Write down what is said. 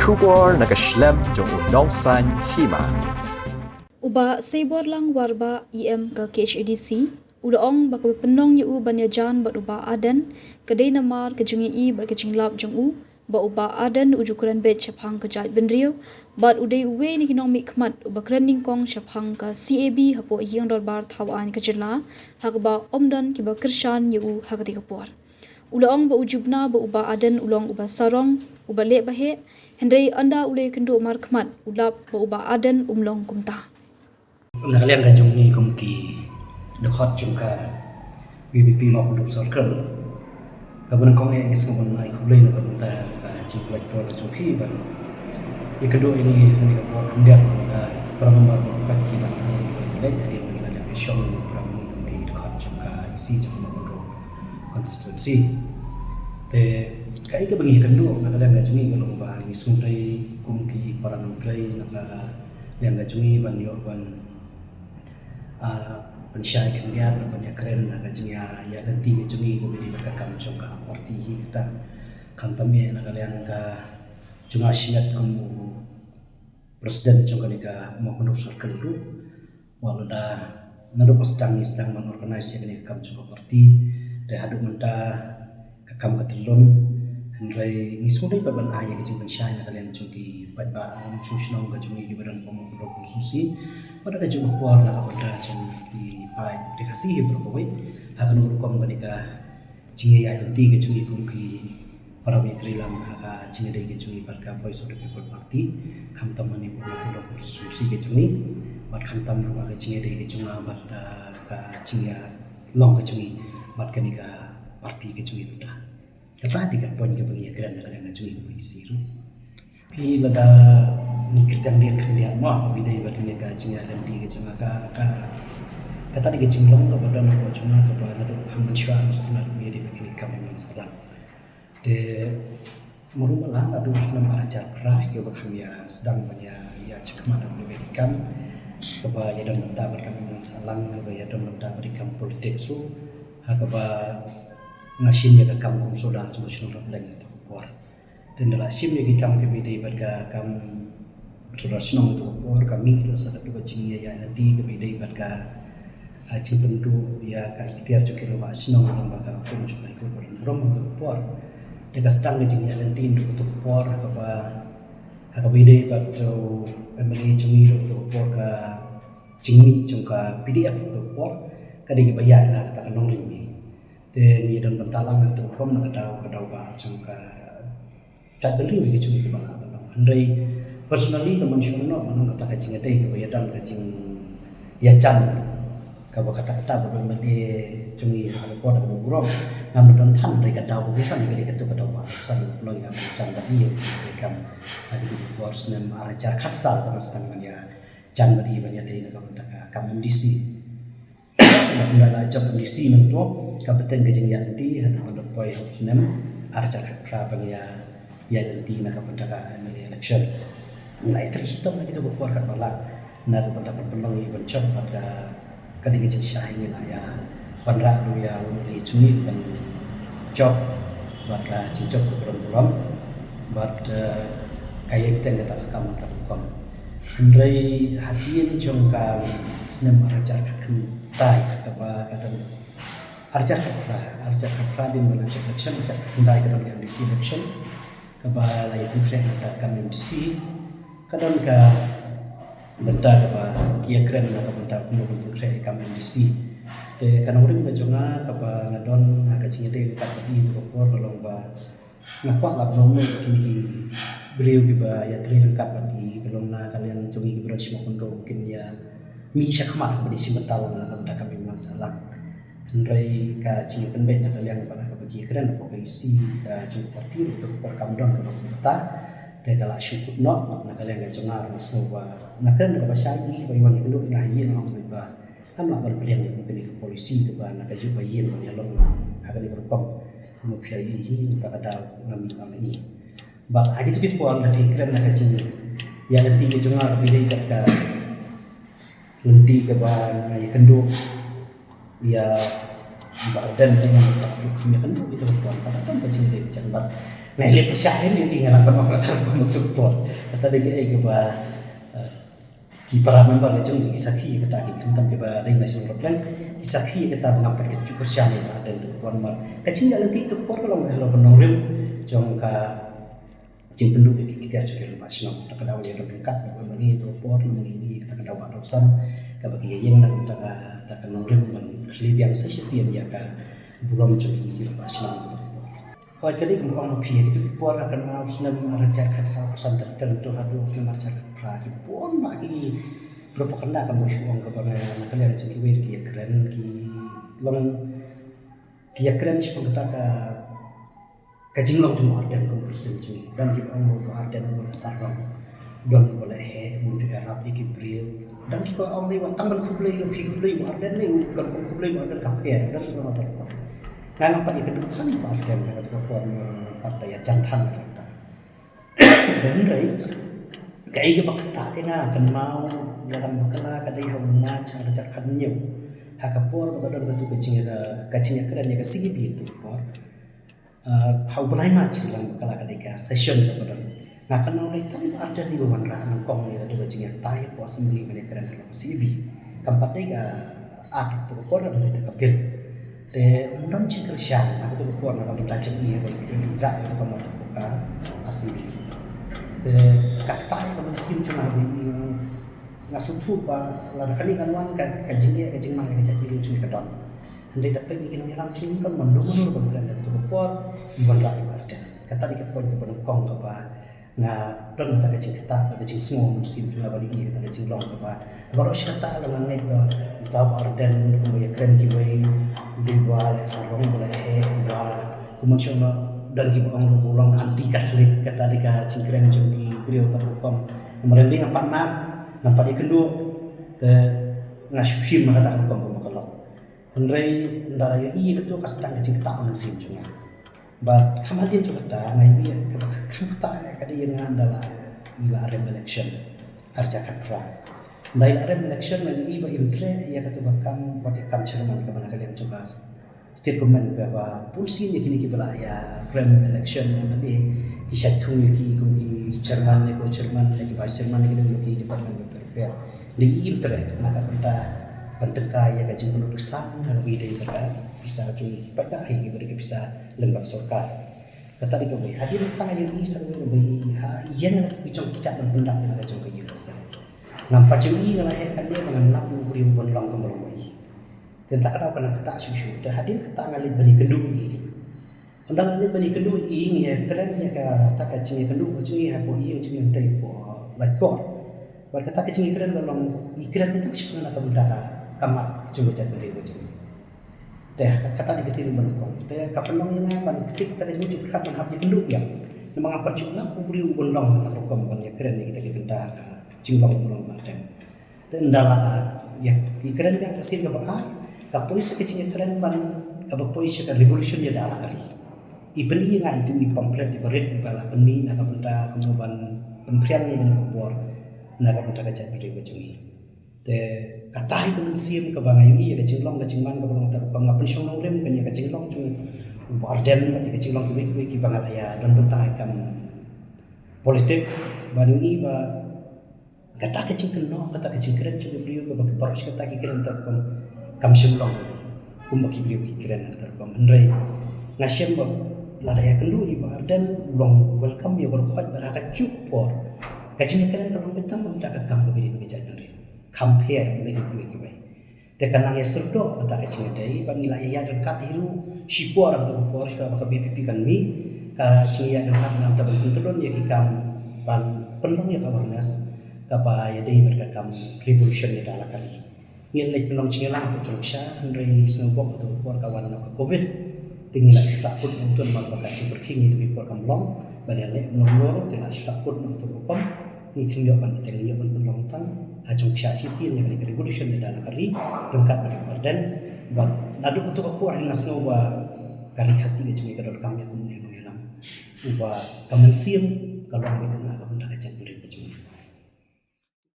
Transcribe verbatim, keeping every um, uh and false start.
Khubor na ka shlem jong u Nongsaiñ Hima. U Bah Seiborlang Warbah, E M ka K H A D C, u la ong ba kaba pynlong ïa u ban ïajan bad u Bah Ardent ka dei namar ka jingïohi bad ka jinglap jong u ba u Bah Ardent u ju kren beit shaphang ka jaitbynriew bad u dei uwei na ki nongmihkhmat uba kren nyngkong shaphang ka C A B hapoh Ïing Dorbar Thaw Aiñ ka jylla, ha kaba ym don kiba kyrshan ïa u ha katei ka por. U la ong ba u ju bna ba u Bah Ardent u long uba sarong, uba leh ba heh, hynrei ynda u la ïakynduh markhmat u lap ba u Bah Ardent um long kumta. Na ka liang ka jong ngi kum ki dkhot jong ka V P P Mawkynrew Circle, kaba nyngkong eh ngi sngewbha ban ai khublei na ka bynta ka jingpynlait por ka jong phi ban ïakynduh ïa ngi ha kane ka por khyndiat na ka para member ba khot ki ban ïaleit hadien ba ngi la dep ïashong para ngi kum ki dkhot jong ka E C jong ka Mawkynrew constituency. Te kaei kaba ngi ïakynduh na ka liang ka jong ngi ka long ba ngi sngewtrei kum ki para nongtrei na ka liang ka jong ngi ban ïoh ban, ah, pynshai khyndiat bad ban ïakren na ka jingïa, ïalynti ka jong ngi kaba ïadei bad ka kam jong ka party hi kata. Khamtam eh na ka liang ka jong nga shimet kum u president jong kane ka Mawkynrew Circle ruh. Wat lada naduh ba sdang ngi sdang ban organise ïa kane ka kam jong ka party, te haduh mynta ka kam ka tyllun, hynrei ngi sngewdei pat ban ai ïa ka jingpynshai na ka liang jong ki paidbah nongshong shnong ka jong ngi kiba don ha Mawkynrew constituency, bad ha kajuh ka por na ka bynta jong ki paid Ri Khasi hi baroh kawei, ha kano ka rukom kane ka jingïaid lynti ka jong ngi kum ki para ba ïatreilang ha ka jingïadei ka jong ngi bad ka Voice of the People Party, khamtam hangne ha Mawkynrew constituency ka jong ngi, bad khamtam ruh ha ka jingïadei ka jong nga bad, ah, ka jingïalong ka jong ngi bad kane ka party ka jong ngi mynta. Kata dei ka point kaba ngi ïakren na ka liang ka jong ngi kum ka E C ruh. Phi lada ngi kyrteng dien khyndiat mo, kaba ïadei bad kane ka jingïalynti ka jong nga ka, ka, kata dei ka jinglong kaba don hapoh jong nga kaba naduh kham mynshuwa mynshuwa kaba ïadei bad kane ka kam imlang sahlang. Te mano ba lah naduh u snem ar hajar phra kaba kham ïa sdang ban ïa, ïa shakmat ha kaba ïadei bad ki kam kaba ïa don bynta bad kam imlang sahlang kaba ïa don bynta bad ki kam politics ruh ha kaba nga shim ïa ka kam kum u Sordar jong ka shnong Rapleng ha kato ka por. Te ynda la shim ïa ki kam kiba ïadei bad ka kam Sordar shnong ha kato ka por, ka mih ruh sa kato ka jingïaid lynti kaba ïadei bad ka, ah, jingpynduh ïa ka iktiar jong ki rangbah shnong lyngba ka hukum jong ka High Court ba don burom ha kato ka por. Te ka sdang ka jingïaid lynti naduh kato ka por ha kaba, ha kaba ïadei bad u M L A jong ngi naduh kato ka por, ka jingmih jong ka P D F ha kato ka por ka dei kaba ïaid na kata ka nongrim hi. Te ngi don bynta lang ha kato ka rukom na ka daw, ka daw ba jong ka jaitbynriew ka jong ngi kaba lah ban long. Hynrei personally nga mynshuwa noh, nga ong kata ka jingïadei kaba ïadon ka jingïajan kaba katta katta ba don bad ïa jong ngi ha ka por kaba burom. Ngam don than, hynrei ka daw ba kongsan ka dei kato, ka daw ba kongsan ba long ïa ka jan bad ïa ka jingïajan bad ïa ka jingïajan. Ha kito ki por snem ar hajar khatsaw ka sdang ban ïajan bad ïa ban ïadei na ka bynta ka kam M D C. Ynda la jop M D C mynta ka bteng ka jingïaid lynti haduh ban da poi ha u snem ar hajar khatphra ban ïa, ïaid lynti na ka bynta ka M L A election. Ngi la ïatrei shitom na kito ki por katba lah na ka bynta ban pynlong ïa ban jop bad ka, ka dei ka jingshai ngi la ïa wanrah ruh ïa u M L A jong ngi ban jop bad ka jingjop kaba don burom bad, eh, ka ïai bteng kata ka kam kata ka rukom. Hynrei hadien jong ka snem ar hajar khatkhyndai kaba ka don, ar hajar khatphra, ar hajar khatphra hadien ba la jop election, ar hajar khatkhyndai ka don ka M D C election kaba la ïa pynkhreh na ka kam M D C. Ka don ka bynta kaba ki ïakren na ka bynta kumno ban pynkhreh ïa ka kam M D C. Te ka nongrim ka jong nga kaba nga don ha ka jingïadei ryngkat bad i ha kato ka por ka long ba nga kwah lad kumno ba kine ki briew kiba ïatrei ryngkat bad i, ka long na ka liang jong ngi kiba don sha Mawkynrew, kin ïa mih shakhmat kaba dei shi bynta lang na ka bynta kam imlang sahlang. Hynrei ka jingïapynbeit na ka liang bad kaba ki ïakren hapoh ka E C ka jong ka party ruh ka por kam don kaba kumta. Te ka la shu kut noh bad na ka liang ka jong nga ruh nga sngew ba nga kren kaba shai, i ba i wan ïakynduh ïa nga ha ïing, nga ong ba ngam lah ban pdiang ïa kane ka policy kaba na kajuh ka ïing ban ïalong ha kane ka rukom. Kumba phi la ïohi hi, mynta ka daw ngam mih lang ïa i. Bad ha kito ki por lada phi kren na ka jingïaid lynti ka jong nga kaba ïadei bad ka lynti kaba nga ïakynduh ïa Bah Ardent, lei nga mut ba ki kham ïakynduh ïa kata ka por, bad ka don ka jingïadei jan bad Nga leh pyrshah hi ïa nga lang ban ong kata ban support. Kata dei kaei kaba, eh, ki para member ka jong ngi ki sakhi ïa kata, ki khamtam kiba dei national government ki sakhi ïa kata ba ngam pat kyntu pyrshah ïa ka Ardent ha ka por namar ka jingïaid lynti ha ka por ka long halor ka nongrim jong ka jingpynduh ïa ki ktien jong ki rangbah shnong. Te ka dei ïa ka ryngkat bad u M L A ha ka por namar ïa kata ka daw ba dawsan kaba ki ïeng na kata ka, kata ka nongrim ban khlieh biang sa shisien ïa ka burom jong ki rangbah shnong. Hooid, ka dei kumba ong phi, ha kito ki por ha kynmaw snem ar hajar khatsaw khatsan ter ter to haduh snem ar hajar khatphra, ki bun bha ki propaganda, kumba shu ong, kaba na ka liang jong kiwei ki ïakren, ki long, ki ïakren shaphang kata ka, ka jinglong jong u Ardent kum u president jong ngi. Don kiba ong ba u Ardent uba la sarong, don uba la heh, um ju ïarap ïa ki briew. Don kiba ong lei, wat tang ban khublei, lei phi khublei u Ardent, lei u kan ong khublei u Ardent, ka pher. Don kiba ong tang. Nga ngam pat ïakynduh than ïa u Ardent ha kata ka por, ngam pat da ïajan than ïa kata. Te hynrei kaei kaba ktah ïa nga kynmaw, lada ngam bakla ka dei ha u March ar hajar khathynñiew, ha ka por ba ka don katu ka jing, ka jingïakren ïa ka C A B ha katu ka por. Ah, ha u bnai March, lada ngam bakla ka dei ka session kaba don. Nga kynmaw lei tang ba Ardent hi ba wanrah nyngkong ïa katu ka jingïatai hapoh Assembly ban ïakren halor ka C A B. Kam pat dei ka Act ha katu ka por, ka dei ka Bill. Te ym don jingkyrshan ha katu ka por na ka bynta jong ngi ba ngi rah ïa katu ka mot hapoh ka Assembly. Te ka ktah ïa ka mynsiem jong nga ba ïa nga sngewthuh ba lada kane kan wan ka, ka jingeh ka jingma ïa ka jaitbynriew jong ngi ka don. Hynrei da peit ïa ki nongïalam jong ngi, ym don mano mano ban kren ha katu ka por, ym wanrah ïa u Ardent. Kata dei ka point kaba nyngkong kaba nga don kata ka jingktah, ka jingsngew mynsiem jong nga ban ïohi ïa kata ka jinglong kaba baroh shi katta la nga ngeit ba uta u Ardent kumba ïakren kiwei, u dei uba la sarong, uba la heh, uba kumno shuh, don kiba ong ruh ba u long anti Catholic, kata dei ka jingkren jong ki briew kata rukom. Namar ym dei, ngam pat mad, ngam pat ïakynduh, te nga shu shim ha kata ka rukom kumba ka long. Hynrei ynda la ïohi ïa kato, ka sdang ka jingktah mynsiem jong nga. Bad kham hadien jong kata, nga ïohi kaba kham ktah ka dei ïa nga ynda la, ynda la rem election ar hajar khatphra. Ynda la rem election, nga ïohi ba im treh ïa kata ba kam, wat ïa ka kam chairman kaba na ka liang jong ka state government, kaba bun sien ïa kine kiba la ïa rem election M L A, ki shait thung ïa ki kum ki chairman ne co-chairman ne ki vice chairman ne ki dei ki department welfare. Dei im treh na ka bynta ban tyngkai ïa ka jingpynlut ksan ha kaba ïadei bad ka pisa jong ngi, ki paidbah hi, kiba dei ki pisa lyngba ka sorkar. Kata dei kawei. Hadien kata nga ïohi sa kawei ba ha ïeng na ki jong ki jait ban pyndap ïa la ka jong ka U S A. Ngam pat ju ïohi nga la heh kane ba ngan nap ïa u briew ban long kumba long ba ïohi. Te kata ka daw ka nang ktah shuh shuh. Te hadien kata nga leit ban ïakynduh ïa i. Ynda nga leit ban ïakynduh ïa i, ngi ïakren ïa kata ka jingïakynduh ka jong i hapoh ïing jong i, hangtei hapoh Laitkor. Bad kata ka jingïakren ka long, i kren tang shaphang na ka bynta ka mat jong ka jaitbynriew ka jong i. Te kata dei ka sien ba nyngkong. Te ka pynlong ïa nga ban ktik kata ka jingmut jingpyrkhat ban hap ïakynduh biang. Namar ngam pat ju lap u briew uban long ha kata ka rukom ban ïakren ïa kita ki bynta ka jinglong uban long ba tem. Te ynda la ïa, ïakren biang ha ka sien kaba ar, ka poi sha ka jingïakren ban, kaba poi sha ka revolution ïa da la ka ri. I pyni ïa nga itu i pamphlet iba rit iba la pyni na ka bynta kumno ban pynphriang ïa kane ka bor na ka bynta ka jaitbynriew ka jong ngi. Te kata hi ka mynsiem kaba nga ïohi ïa ka jinglong ka jingman kaba long kata rukom, nga pynshong nongrim kane ïa ka jinglong jong u Bah Ardent bad ïa ka jinglong kiwei kiwei kiba nga la ïa don bynta ha ka kam politik, ba nga ïohi ba kata ka jingkynnoh, kata ka jingkren jong ki briew kaba ki baroh shi katta ki kren kata rukom, kam shym long kumba ki briew ki kren kata rukom. Hynrei nga shem ba lada ïakynduh ïa i Bah Ardent, long welcome ïa baroh khoit, bad ha kajuh ka por ka jingkren ka long beit tang na ka bynta ka kam kaba ïadei bad ka jaitbynriew, kham pher na kiwei kiwei. Te ka nang ïasyrdoh kata ka jingïadei, ba ngi la ïaid ryngkat hi ruh shipor ha kata ka por, shuwa ba ka V P P kan mih, ka jingïaid ryngkat na ka bynta ban pyntlun ïa ki kam ban pynlong ïa ka awareness kaba ïadei bad ka kam revolution ïa da la ka ri. Ngin leit pynlong jingïalang hapoh Jrong Ksha, hynrei sngewbok kata ka por ka wan na ka Covid. Te ngi la shu sahkut na uta namar ba ka jingpyrkhing ïa kito ki por kam long, ba ïa leh mano mano ruh te la shu sahkut na uta ka rukom. Ngi khlem ïoh ban bteng, ngi ïoh ban pynlong tang ha Jrong Ksha shisien ïa kane ka revolution ïa da la ka ri ryngkat bad i Bah Ardent. Bad naduh kato ka por hi nga sngew ba ka Ri Khasi ka jong ngi ka donkam ïa kumne u nongïalam uba ka mynsiem ka long beit na ka bynta ka jait